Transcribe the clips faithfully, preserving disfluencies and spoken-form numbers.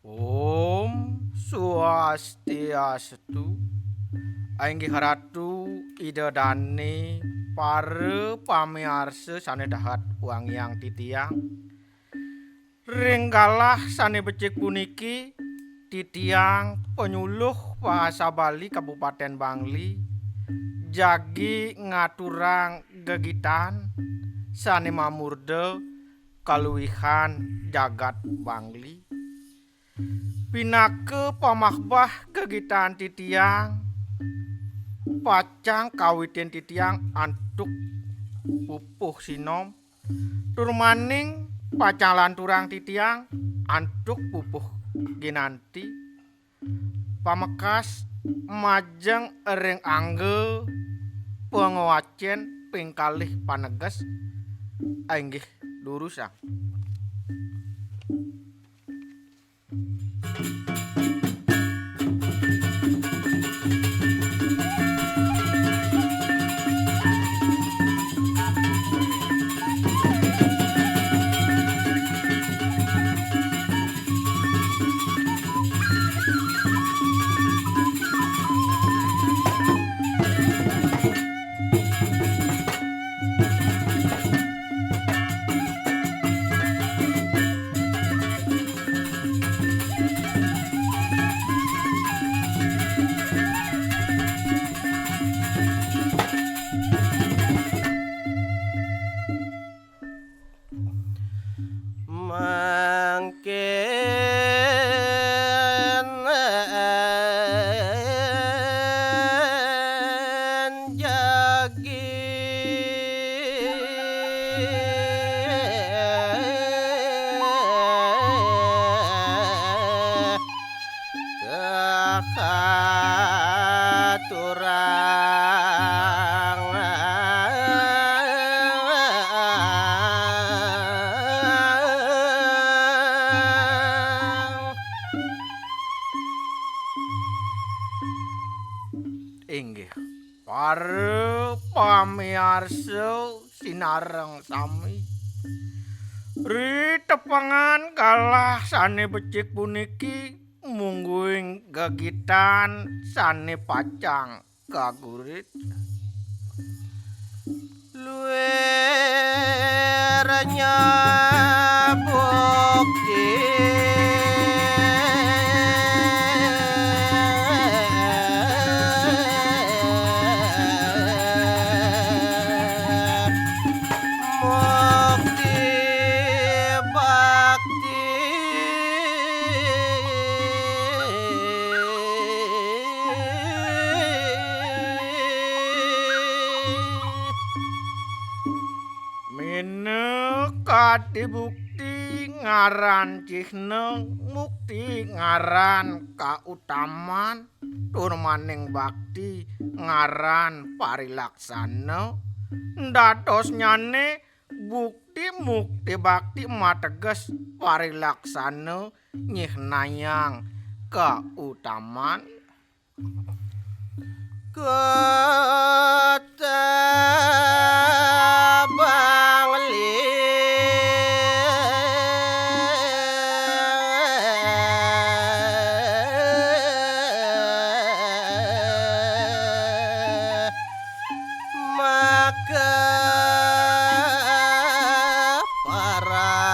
Om Swastiastu. Inggih Ratu, Ida Dane, para pamiarsa sane dahat wangiang titiang. Ring galah sane becik puniki, titiang panyuluh Bahasa Bali Kabupaten Bangli jagi ngaturang gegitan sane mamurda kaluihan jagat Bangli. Pinaka pamahbah gegitan titiang, pacang kawitin titiang antuk pupuh sinom, tur maning pacang lanturang titiang antuk pupuh ginanti. Pamekas majeng ring angga pangwacen ping kalih paneges, inggih durusang. Mangkin jagi kakaturang. Inggih, para pamiarsa sinareng sami. Ritepengan galah sane becik puniki mungguing gegitan sane pacang kagurit. Luirnya bukti, mukti bakti. Minakadi bukti ngaran cihna, mukti ngaran kautaman. tur maning bakti ngaran parilaksana. Dadosnyane bukti mukti bakti mateges parilaksana nyihnayang kautaman. Kota Bangli. Maka parab.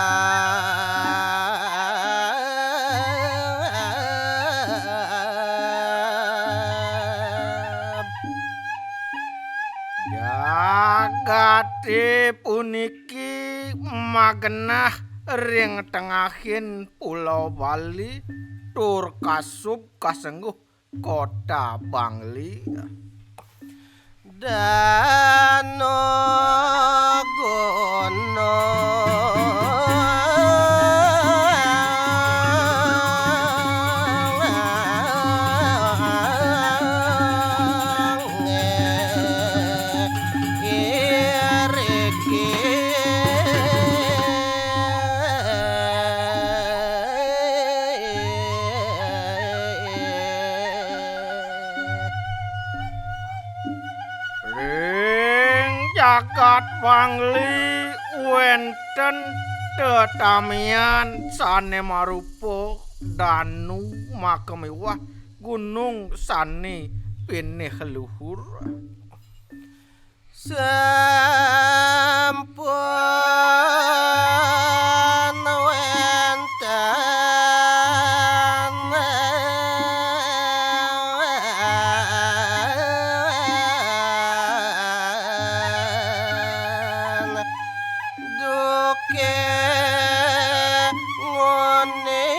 Jagate puniki magenah ring tengahing Pulau Bali, tur kasub kasengguh Kota Bangli. Dano Gunung. Iriki. Ring jagat Bangli wenten tetamian sane marupa danu makamiwah gunung sane pinih luhur. Sampun wenten duke ngone.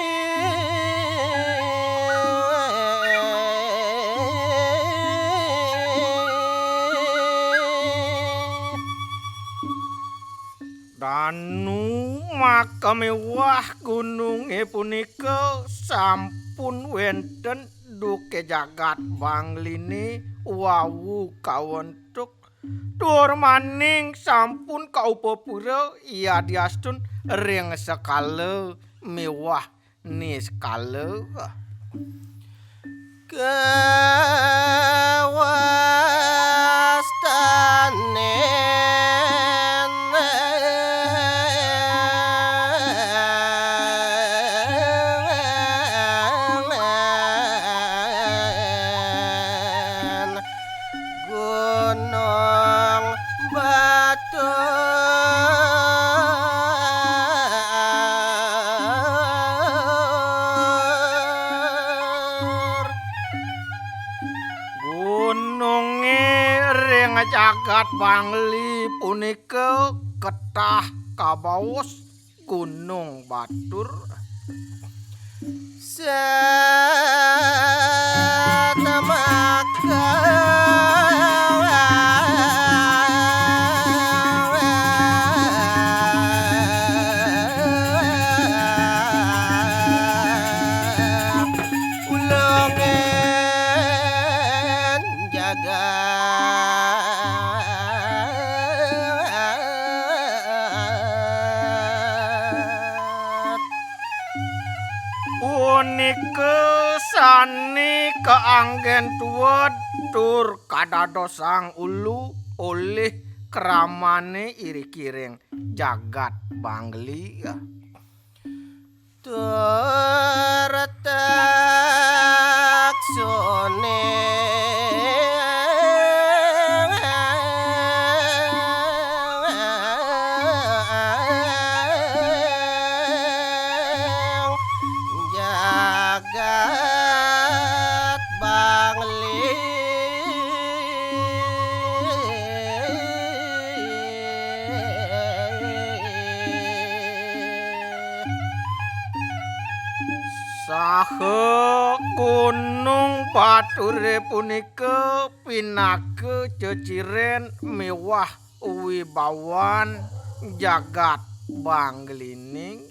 Danu makamiwah gununge punika sampun wenten duke jagat Bangline wau kawentuk. Tur maning sampun kaupapura yadiastun ring sekala miwah niskala. Kawastanen. Gunung Batur. Gununge ring jagat Bangli punika ketah kabaos Gunung Batur. Satmaka ulungan jagat. Punika sane kaanggen tued tur kadadosang ulu olih kramane iriki ring jagat Bangli. Tur taksone jagat Bangli. Saha Gunung Bature punika pinaka ceciren miwah wibawan jagat Banglining.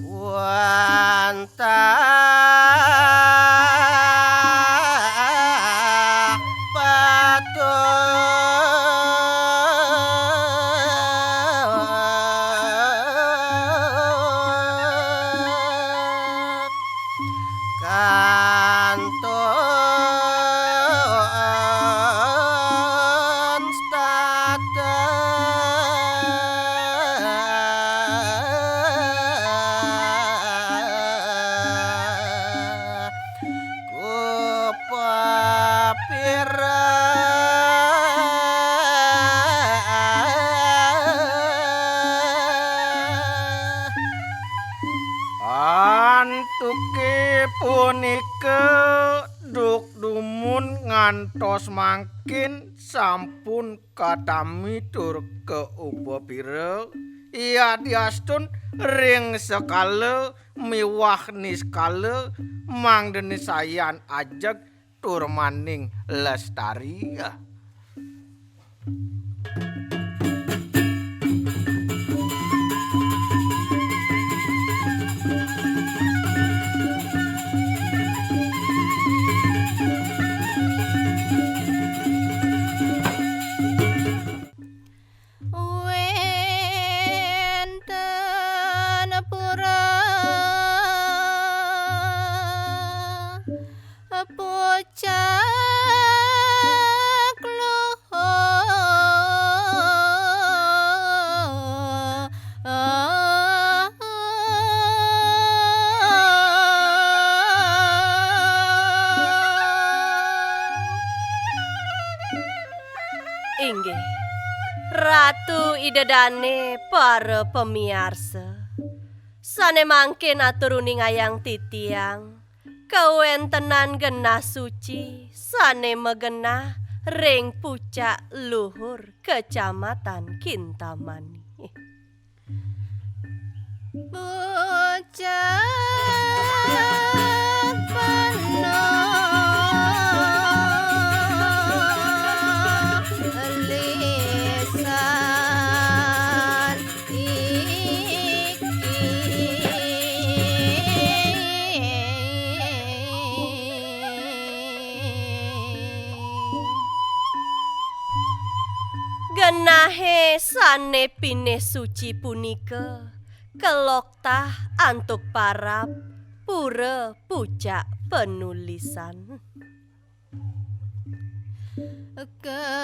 Wantah Tut kantun stata ku papira. Antuke punika duk dumun ngantos mangkin sampun katami tur kaupapira, yadiastun ring sekala miwah niskala mangdene sayan ajeg tur maning lestari. Wenten pura pucak luhur. Inggih, Ratu Ida Dane para pamiarsa, sane mangkin atur uningayang titiang, kawentenan genah suci sane magenah ring pucak luhur Kecamatan Kintamani. Pucak penuh lisan iki. Genahe sane pinih suci punika kaloktah antuk parab pura pucak panulisan. Kasanggupan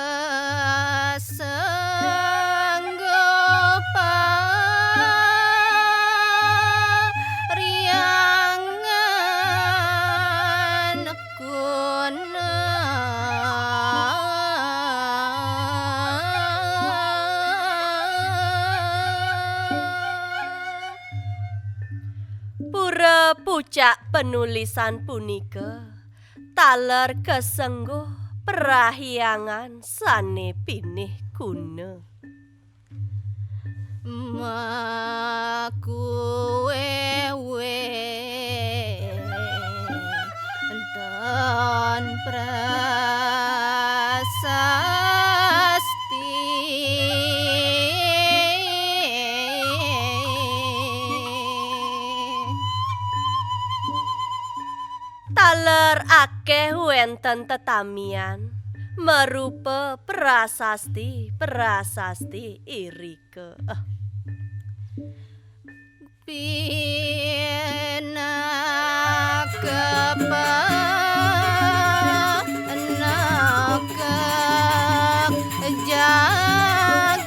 riangan kuna. Pura pucak panulisan punika taler kasengguh parahyangan sane pinih kuna. Makuwe wenten prasasti. Taler akeh wenten tetamian marupa prasasti-prasasti irika. Pinaka panaka jagat.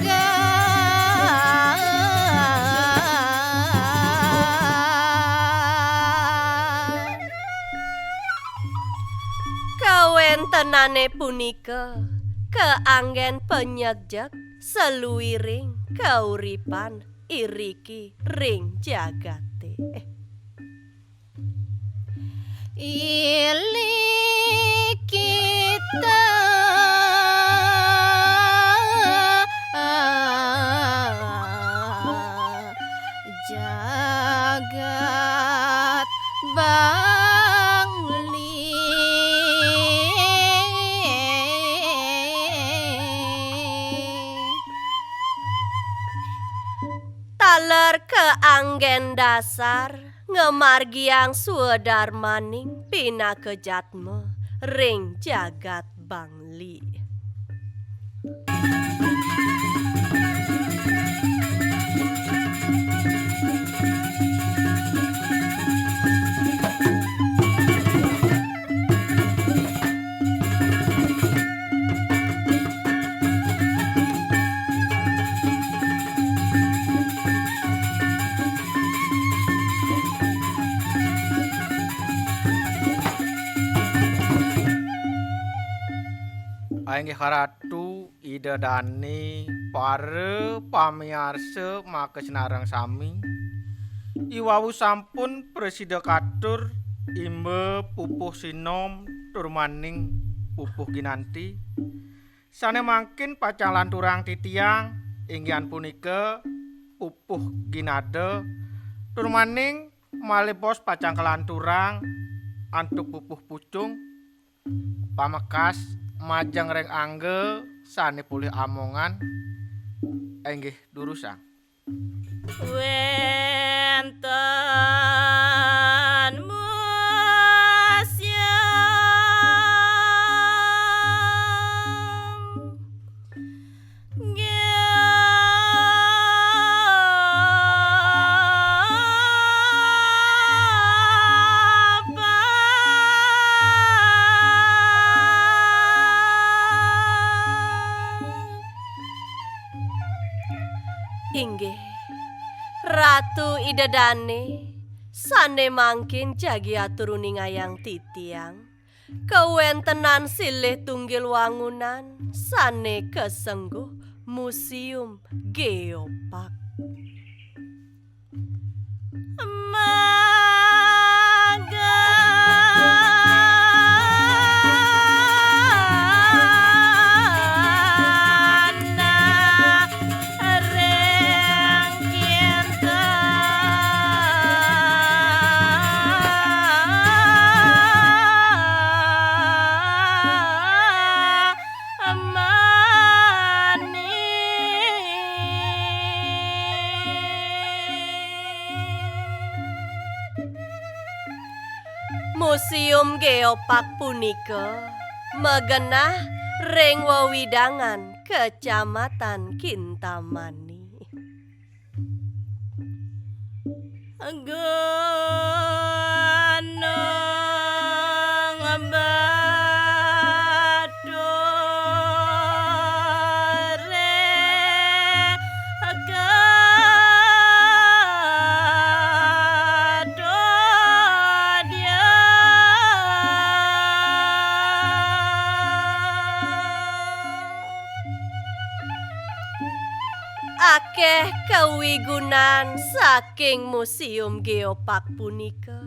Kawentenane punika kaanggen panyegjeg saluiring kauripan iriki ring jagate. Ilikita jagat Bangli. Taler kaanggen dasar ngamargiang swadarmaning pinaka jatma ring jagat Bangli. Inggih Ratu, Ida Dane, para pamiarsa maka sinareng sami. Iwau sampun prasida katur imba pupuh sinom turmaning pupuh ginanti. Sane mangkin pacang lanturang titiang, inggih punika pupuh ginada, turmaning malih bos pacang kalanturang antuk pupuh pucung, pamekas majeng ring angga sane polih amongan, inggih durusang. Wenten musim Inggih, Ratu Ida Dane, sane mangkin jagi atur uningayang titiang, kawentenan silih tunggil wangunan sane kasengguh Museum Geopark. Museum Geopark punika magenah ring wewidangan Kecamatan Kintamani. Gunung Batur Akeh kawigunan saking Museum Geopark punika,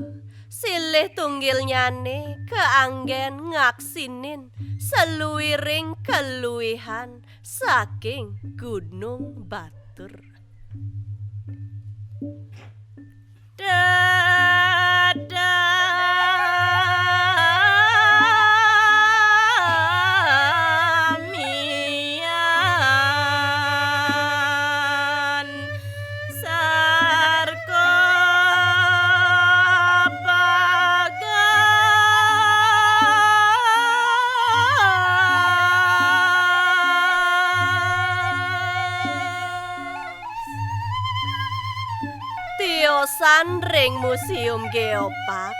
silih tunggilnyane kaanggen ngaksinin saluiring kaluihan saking Gunung Batur. Tetamian Sarkopagus. Tiosan ring Museum Geopark,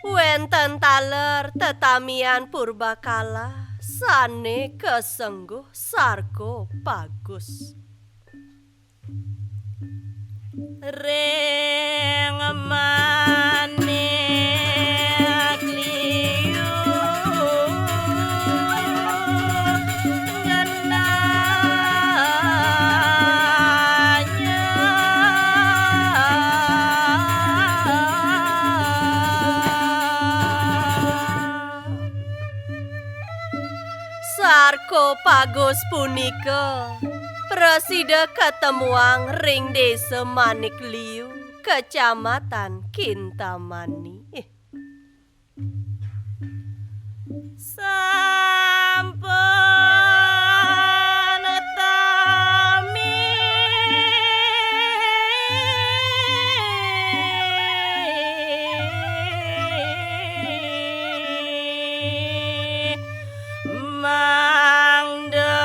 wenten taler tetamian purbakala sane kasengguh Sarkopagus. Ring manik liu genahnya. Sarkopagus punika prasida katemuang ring Desa Manik Liu, Kecamatan Kintamani. Sampun tami. Mangda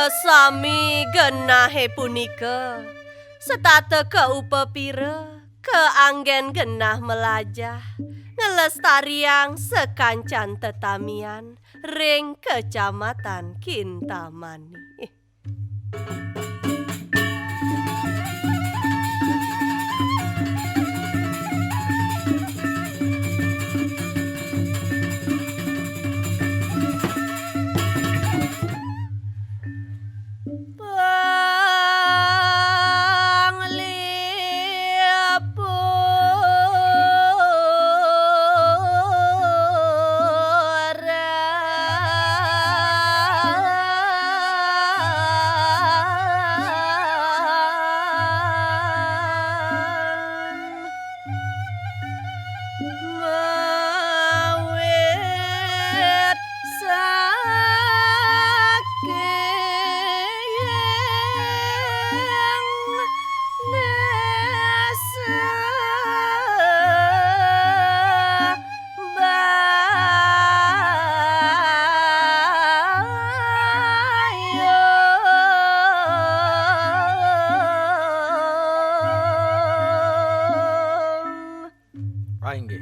Sami genahe punika setata kaupapira kaanggen genah malajah nglestariang sakancan tetamian ring Kecamatan Kintamani. Mawit saking desa Bayung. Ah, inggih.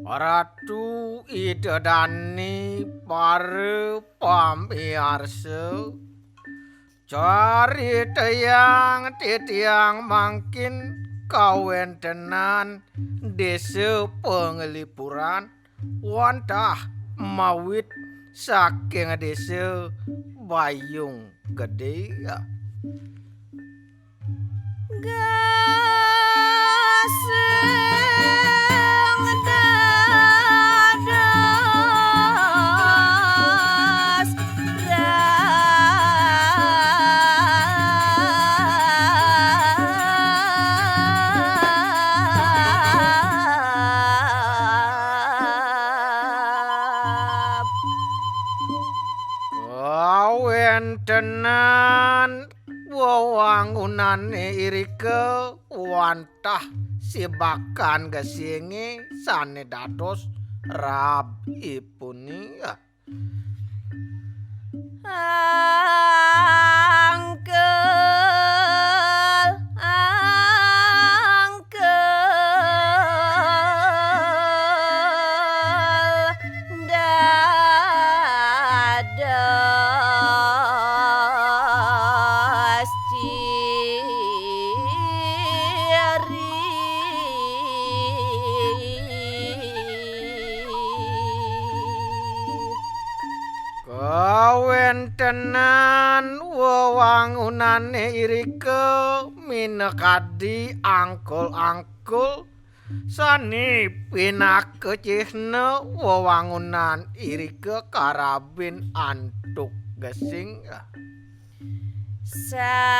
Ratu Ida Dane, para pamiarsa, caritayang titiang mangkin kawentenan Desa Panglipuran wantah mawit saking Desa Bayung Gede. Gasing dados rab. Kawentenan wewangunane irika wantah sibakan gesinge sane dados rabipune. Angkel, angkel dados ciri. Kawentenan wewangunane irika minakadi angkul-angkul sane pinaka cihna wewangunan irika karabin antuk gesing. Sane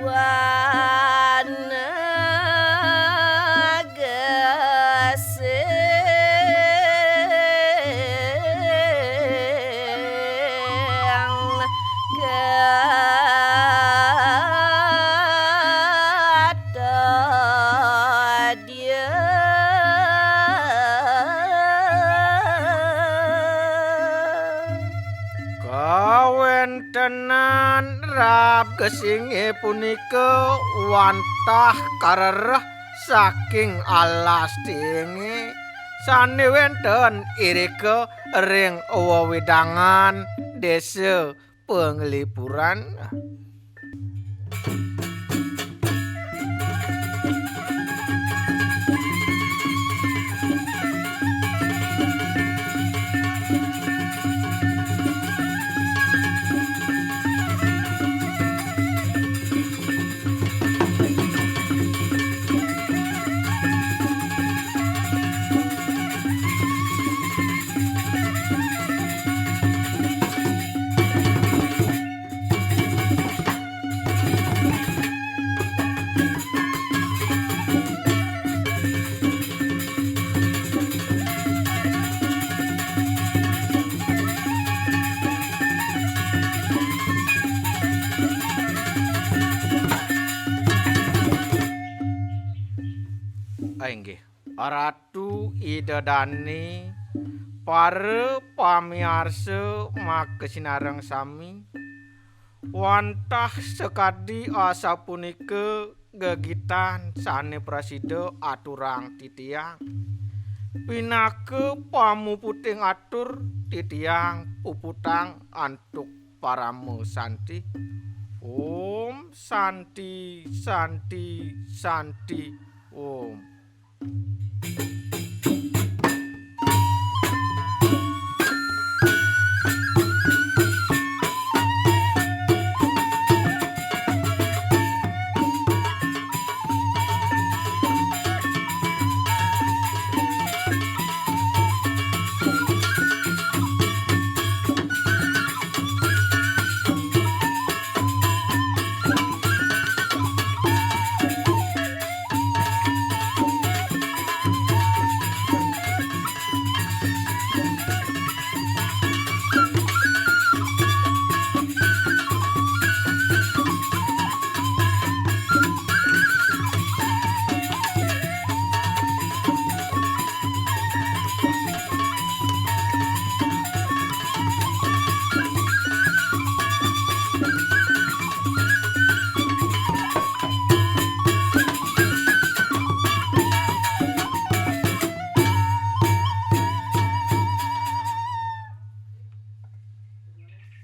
Wanegesing katadya. Kawentenan rab gesinge punika wantah karereh saking alas tienge sane wenten irika ring wewidangan Desa Penglipuran. Inggih, Ratu Ida Dane, para pamiarsa makasinareng sami, wantah sakadi asapunika gegitan sane prasida aturang titiang. Pinaka pamuputing atur, titiang puputang antuk parama santi. Om Santi, Santi, Santi, Om.